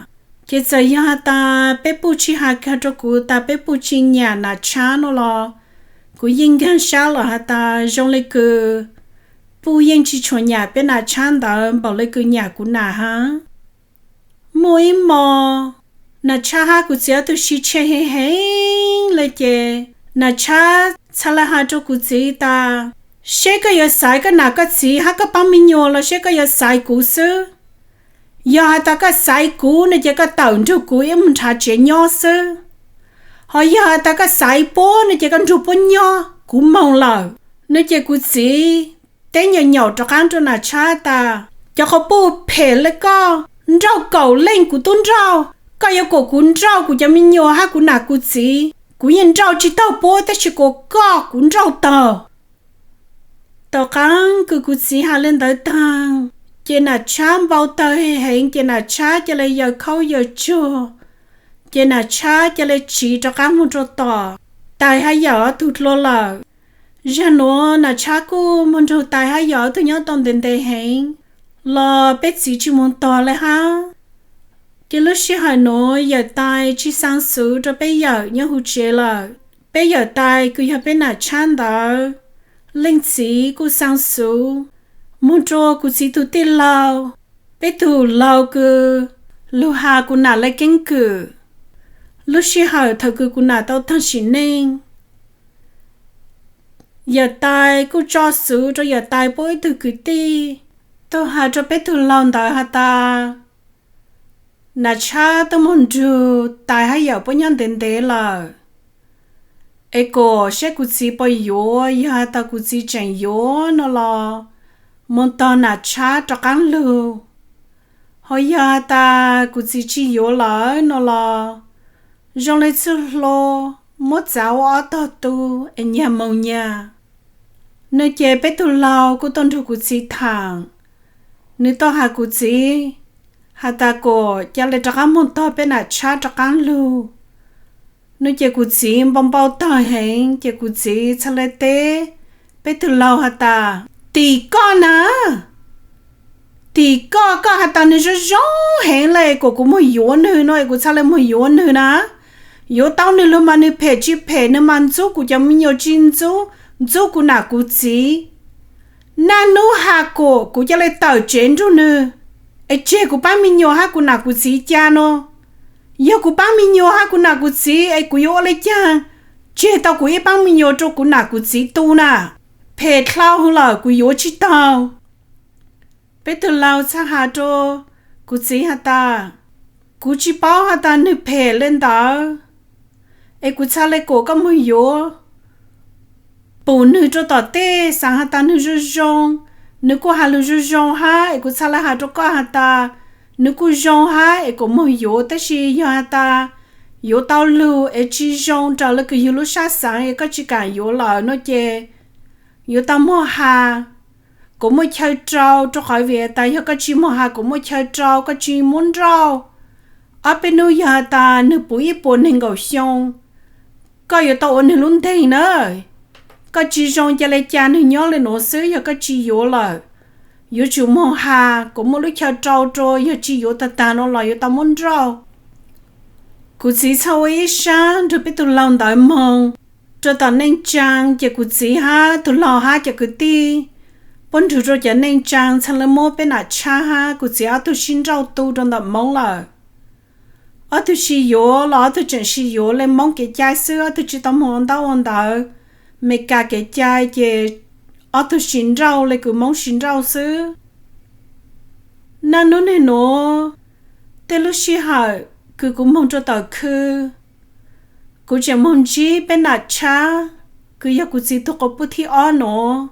Ces txawm yog has tas peb puj tsi has kag rua kuv tas peb puj tsi nyam nam tshab nuav los kuv yeej nkaag sab lawm has tas zoo le kws puj yeej tsi tshua nyam peb nam tshab ntawd npaum le kws nyam kuv nam hab. Muaj ib mos nam tshab hab kuv txiv ob tug sib tshiab heev heev le ces nam tshab txhad le has rua kuv txiv tas, seb koj yuav xaiv koj nam koj txiv hab koj paab me nyuam los seb koj yuav xaiv kuv xwb. Yog has tas koj xaiv kuv no ces koj tawm nrug kuv ib moog nrhav tsev nyob xwb. Ho yog has tas koj xaiv puab no ces koj nrug puab nyob, kuv moog lawm. No ces kuv txiv teb nyaum nyaum rov qaab rua nam tshab tas, cov quas puj phem le koj, nrauj kaum leej kuv tub nrauj, koj yuav kuas kuv nrauj kuv cov me nyuam hab kuv nam kuv txiv, kuv yeej nrauj tsi taug puab tab sis kuas koj kuv nrauj taug. Tom qaab kws kuv txiv has le ntawd taag, ces nam tshab npau tawg heev ces nam tshab ca le yaws khaub yaws tsuag, ces nam tshab ca le tsiv rov qaab moog rua tom tais hab yawm ob tug dlua lawm. Zag nuav nam tshab kuj moog nrug tais hab yawm ob tug nyob tau ntev ntev heev los peb txiv tsi moog tog le hab. Ces lub sij hawm nuav yawm tais tsi xaa xuv rua peb yawm nyob huv tsev lawm. Peb yawm tais kws yog peb nam tshab ntawd leej txiv kuj xaa xuv moog rua kuv txiv tug tij laug, peb tug laug kws lug has kuv nam le keeb kwm. Lub sij hawm thaum kws kuv nam tau taag sim neej, yawm tais kuj tso xuv rua yawm tais puab ib tug kwv tij tug has rua peb tug laug ntawd has tas, nam tshab tub moog nrug tais hab yawm puab nyob ntev ntev lawm, es kuas seb kuv txiv puas yuav, yog has tas kuv txiv tseem yuav no los moog tog nam tshab rov qaab lug. Ho yog has tas kuv txiv tsi yuav lawm no los zoo le txuj hlua muab txav ua ob tog tu es nyag moog nyag. No ces peb tug laug kuj tuaj nrug kuv txiv thaam, nws tuaj has kuv txiv has tas kuas ca le rov qaab moog tog peb nam tshab rov qaab lug. No ces kuv txiv npau npau tawg heev ces kuv txiv txhad le teb peb tug laug has tas, tim koj na, tim koj, koj has tas nwg zoo zoo heev le kuas kuv moog yuav nwg no es kuv txhad le moog yuav nwg na. Yuav tau nwg lug mas nwg phem tsi phem, nwg mas ntxub kuv cov me nyuam tsi ntxub, ntxub kuv nam kuv txiv. Naj nub has kuas kuv ca le tawm tsev nrug nwg es tseg kuv paab me nyuam hab kuv nam kuv txiv ca no. Yog kuv paab me nyuam hab kuv nam kuv txiv es kuv yuav ua le caag tseg tau kuv ib paab me nyuam rua kuv nam kuv txiv tu na? Phem dlhau hwv lawm kuv yuav tsi taug. Peb tug laug txhad has rua kuv txiv has tas, kuv tsi paub has tas nwg phem le ntawd, es kuv txhad le kuas koj moog yuav pum nwg rua tom tej, xaav has tas nwg zoo zoo, nwg kuj has lug zoo zoo hab, es kuv txhad le has rua koj has tas nwg kuj zoo hab es kuas moog yuav, tab sis yog has tas yuav tau lug es tsi zoo raws le kws yug lub sab xaav es koj tsi kaam yuav lawm no ces yuav tau moog has kuas muaj chaw rau, rua qhov vim tas yog koj tsi moog has kuas muaj chaw rau koj tsi muab nrauj. Ob peb nub yog has tas nwg puv ib puas neeg nkaum xyoo, koj yuav tau ua nwg lub nteeg na. Koj tsi zoo ca le ca nwg nyob le nuav xwb, yog koj tsi yuav lawm, yuav tsum moog has kuas muaj lub chaw rau rua, yog tsi yuav tag tag no los yuav tau muab nrauj. Kuv txiv txhad ua ib sab nrug peb tug laug ntawd moog rua tom neej tsaa, ces kuv txiv hab tug laug hab cov kwv tij puab nrug rua cov neej tsaa txhad le muab peb nam tshab hab kuv txiv ob tug sib nrauj tu rua ntawm Moob lawm. Ob tug sib yuav los ob tug tseem sib yuav le Moob kev cai xwb, ob tug tsi tau moog ua ntaub ua ntawv. Meskas kev cai ces ob tug siv nrauj le kws Moob siv nrauj xwb. Naj nub nwg nuav, tej lub sij hawm kws kuv moog rua tawm khw, kuv tseem moog ntsib peb nam tshab kws yog kuv txiv tug quas puj thib ob nuav.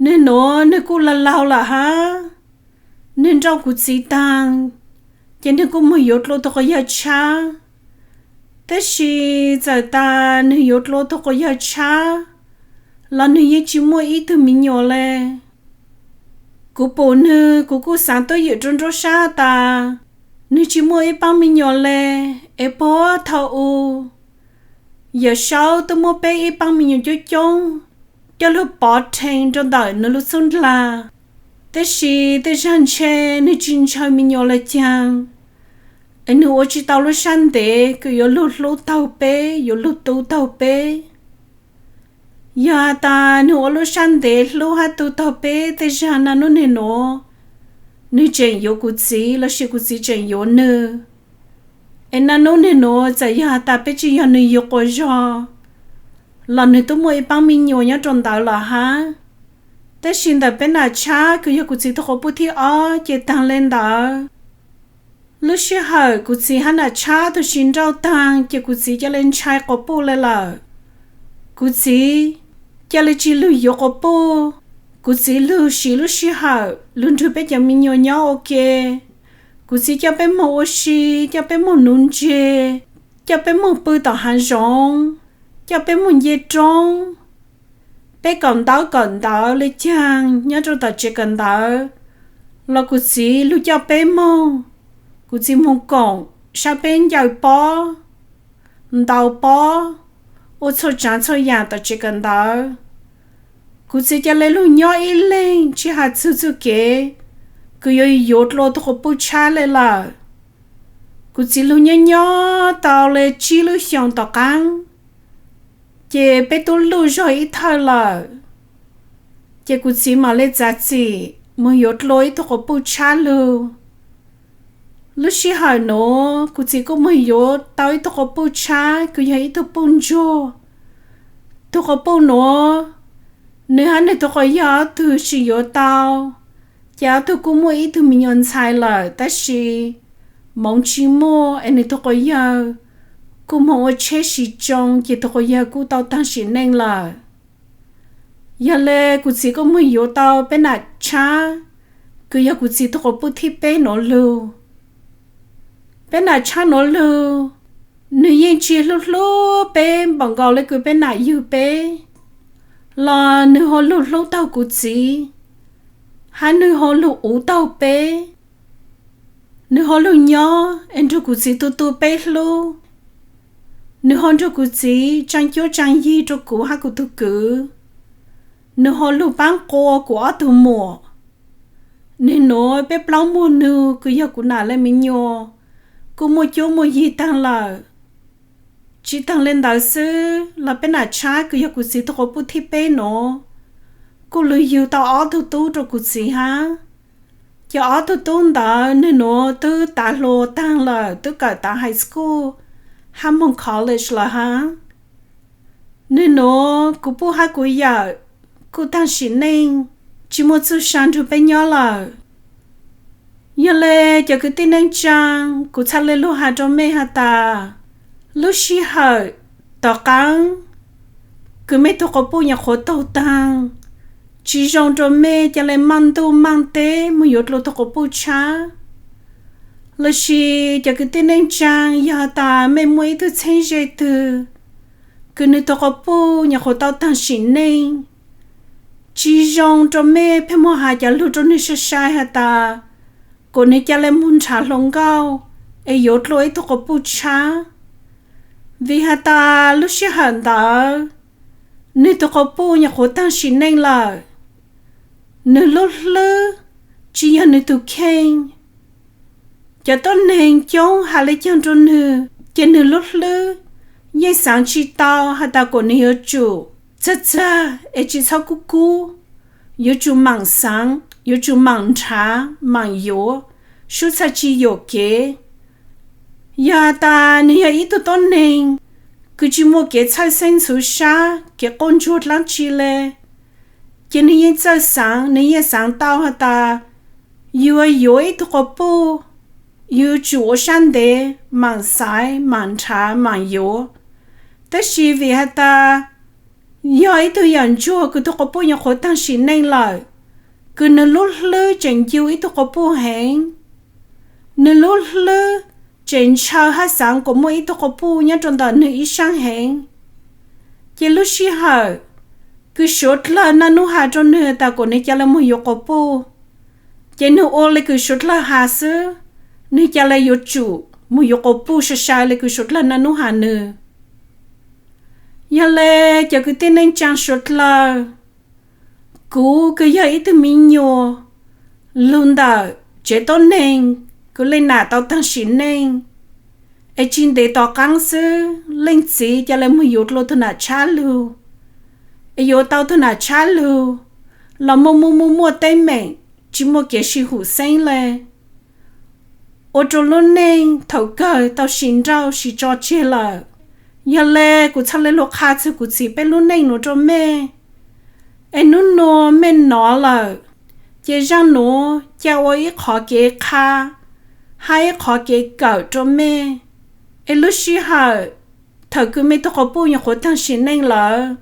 Nwg nuav nwg kuj laug laug lawm hab, nwg nrauj kuv txiv taag, ces nwg kuj moog yuav dlua tug quas yawg tshab. Tab sis txawm tas nwg yuav dlua tug quas yawg tshab los nwg yeej tsi muaj ib tug me nyuam le. Kuv pum nwg kuv kuj xaav tuab ywm rua nruab sab tas nwg tsi muaj ib paab me nyuam le, es puag thaum u Yawm Saub tub muab peb ib paab me nyuam coob coob coj lug pov rhees rua ntawm nwg lub txuj ndlag. Tab sis tej zag ntshe nwg tsi ntshaw me nyuam le caag, es nwg ua tsi tau lub sab ntev kws yuav lug hlub taug peb, yuav lug tu taug peb. Yog has tas nwg ua lub sab ntev hlub hab tu taug peb, tej zag naj nub nwg nuav nwg tseem yuav kuv txiv lossis kuv txiv tseem yuav nwg. Es naj nub nwg nuav txawm yog has tas peb tsi yog nwg yug quas zog los nwg tub muaj ib paab me nyuam nyob rua ntawd lawm hab. Tab sis ntawm peb nam tshab kws yog kuv txiv tug quas puj thib ob ces taag le ntawd. Lub sij hawm kuv txiv hab nam tshab tug siv nrauj taag ces kuv txiv ca le ntshai quas puj le lawm. Kuv txiv ca le tsi lug yuav quas puj. Kuv txiv lug siv lub sij hawm lug nrug peb cov me nyuam nyob ua ke. Kuv txiv coj peb moog ua si, coj peb moog nuv ntseg, coj peb moog pw tom haav zoov, coj peb moog nce roob. Peb kawm ntaub kawm ntawv le caag nyob rua tom tsev kawm ntawv los kuv txiv lug coj peb moog. Kuv txiv moog koom sab peb ncaws pob, ntaus pob, ua txhua tsaav txhua yaam tom tsev kawm ntawv. Kuv txiv ca le lug nyob ib leeg tsi has txug txuj kev kws yuav yuav dlua tug quas puj tshab le lawm. Kuv txiv lug nyob nyob tau le tsib lub xyoos tom qaab, ces peb tub luj zog ib thawj lawm. Ces kuv txiv mam le txav txim moog yuav dlua ib tug quas puj tshab lug. Lub sij hawm nuav kuv txiv kuj moog yuav tau ib tug quas puj tshab kws yog ib tug puj ntsuag. Tug quas puj nuav, nwg hab nwg tug quas yawg ob tug tsi yuav tau, ces ob tug kuj muaj ib tug me nyuam ntxhais lawm, tab sis Moov tsi muaj, es nwg tug quas yawg kuj moog ua tsheb siv tsoo, ces tug quas yawg kuj tau taag sim neej lawm. Yog le kuv txiv kuj moog yuav tau peb nam tshab, kws yog kuv txiv tug quas puj thib peb nuav lug. Peb nam tshab nuav lug, nwg yeej tsi hlub hlub peb npaum nkaus le kws peb nam yug peb, los nwg ho lug hlub taug kuv txiv, hab nwg ho lug uv taug peb. Nwg ho lug nyob es nrug kuv txiv tu tu peb hlub. Nwg ho nrug kuv txiv tsaa cuab tsaa yig rua kuv hab kuv tug kwv. Nwg ho lug paab qua kuv ob tug muam. Nwg nuav peb plaub muag nug kws yog kuv nam le me nyuam kuj muaj cuab muaj yig taag lawm. Tsi taag le ntawd xwb los peb nam tshab kws yog kuv txiv tug quas puj thib peb nuav kuj lug yug tau ob tug tub rua kuv txiv hab. Ces ob tug tub ntawd nwg nuav twb tav hluas taag lawm, twb kawm tav high school hab moog college lawm hab. Nwg nuav kuv puj hab kuv yawm kuj taag sim neej, tsi muaj txuj sa nrug peb nyob lawm. Yog le cov kwv tij neej tsaa, kuv txhaj le lug has rua mej has tas, lub sij hawm tom qaab kws mej tug quas puj nyuam qhuav taug taag, tsi zoo rua mej ca le maaj ntuj maaj teb moog yuav dlua tug quas puj tshab. Lossis cov kwv tij neej tsaa, yog has tas mej muaj ib tug txheeb ze twg kws nwg tug quas puj nyuam qhuav tau taag sim neej, tsi zoo rua mej pheej moog has cov lug rua nwg sai sai has tas kuas nwg ca le moog nrhav hluas nkauj es yuav dlua ib tug quas puj tshab. Vim has tas lub sij hawm ntawd nwg tug quas puj nyuam qhuav taag sim neej lawm, nwg lub hlwb tsi yog nwg tug kheej. Cov tuab neeg coob has le caag rua nwg, ces nwg lub hlwb yeej xaav tsi tau has tas kuas nwg yuav tsum txag txag es tsi txhob kub kub, yuav tsum maam xaav, yuav tsum maam nrhav maam yuav, sub txhaj tsi yuam kev. Yog has tas nwg yog ib tug tuab neeg kws tsi muaj kev txhawj xeeb ntxhuv sab, kev quaj ntsuag dlaab tsi le, ces nws yeej txawj xaav, nws yeej xaav tau has tas yuav yuav ib tug quas puj, yuav tsum ua sab ntev maam xaiv, maam nrhav, maam yuav. Tab sis vim has tas yog ib tug yaam ntsuag kws tug quas puj nyuam qhuav taag sim neej lawm, kws nws lub hlwb tseem ncu ib tug quas puj heev, nws lub hlwb tseem ntshaw hab xaav kuas muaj ib tug quas puj nyob rua ntawm nwg ib saab heev, ces lub sij hawm kws suav dlawg naj nub has rua nwg tas kuas nwg ca le moog yuav quas puj, ces nwg ua le kws suav dlawg has xwb, nwg ca le yuav tsum moog yuav quas puj sai sai le kws suav dlawg naj nub has nwg. Yog le, cov kwv tij neej tsaa suav dlawg, kuv kws yog ib tug miv nyuas lug ntawm tsev tuab neeg, kuv leej nam tau taag sim neej, es tsi ntev tom qaab xwb leej txiv ca le moog yuav dlua tug nam tshab lug, es yuav tau tug nam tshab lug los muaj muaj muaj muaj teeb meem, tsi muaj kev sib hum xeeb le, ua rua lub neej thaum kawg tau sis nrauj sis tso tseg lawm. Yog le, kuv txhaj le lug qha txug kuv txiv peb lub neej nuav rua mej, es nub nua mej nov lawm, ces zaaj nuav ca ua ib qhov kev qha hab ib qhov kev kawm rua mej. Es lub sij hawm thaum kws mej tug quas puj nyuam qhuav taag sim neej lawm,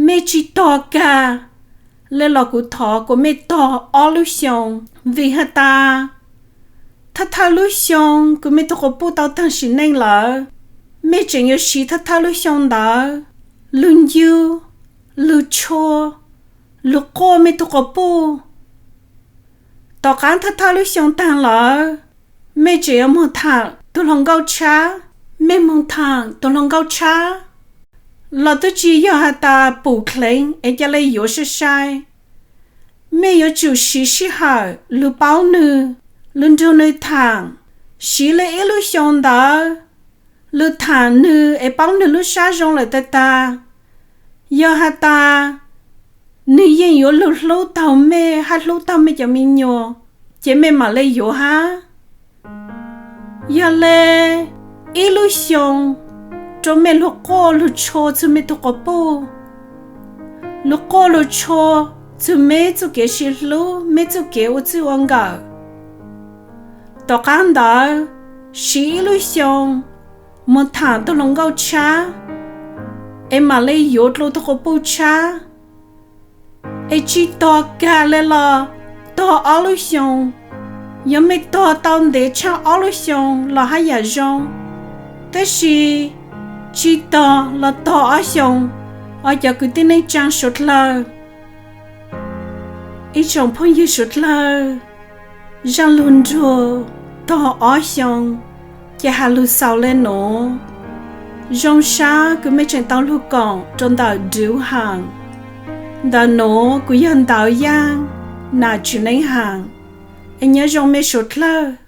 mej tsi tog kag le los kuv thov kuas mej tog ob lub xyoo, vim has tas thawj thawj lub xyoo kws mej tug quas puj tau taag sim neej lawm, mej tseem yuav siv thawj thawj lub xyoo ntawd lug ncu, lug tshua, lug quaj mej tug quas puj. Tom qaab thawj thawj lub xyoo taag lawm, mej tseem yuav moog thaam tug hluas nkauj tshab, mej moog thaam tug hluas nkauj tshab los twb tsi yog has tas pum dleev es ca le yuav sai sai. Mej yuav tsum siv sij hawm lug paub nwg, lug nrug nwg thaam, siv le ib lub xyoo ntawd lug thaam nwg es paub nwg lub sab zoo lawm tag tag. Yog has tas nwg yeej yuav lug hlub taug mej hab hlub taug mej cov miv nyuas, ces mej maam le yuav hab. Yog le, ib lub xyoo rua mej lug quaj lug tshua txug mej tug quas puj, lug quaj lug tshua txug meb txuj kev sib hlub, meb txuj kev ua txij ua nkawm. Tom qaab ntawd, siv ib lub xyoo moog thaam tug hluas nkauj tshab, es maam le yuav dlua tug quas puj tshab. Es tsi tog kag le los tog ob lub xyoo. Yog mej tog tau ntev tshaj ob lub xyoo los hab yaam zoo, tab sis tsi tog los tog ob xyoo, os cov kwv tij neej tsaa suav dlawg. Ib tsoom phooj ywg suav dlawg, zaaj lug nruag tog ob xyoo, ces has lug xaus le nuav. Zoo sab kws mej tseem tau lug koom rua ntawm Dwv Haam. Ntawm nuav kuv yog Ntawv Yaaj, nam Tswv Neeb Haam. Es nyob zoo mej suav dlawg.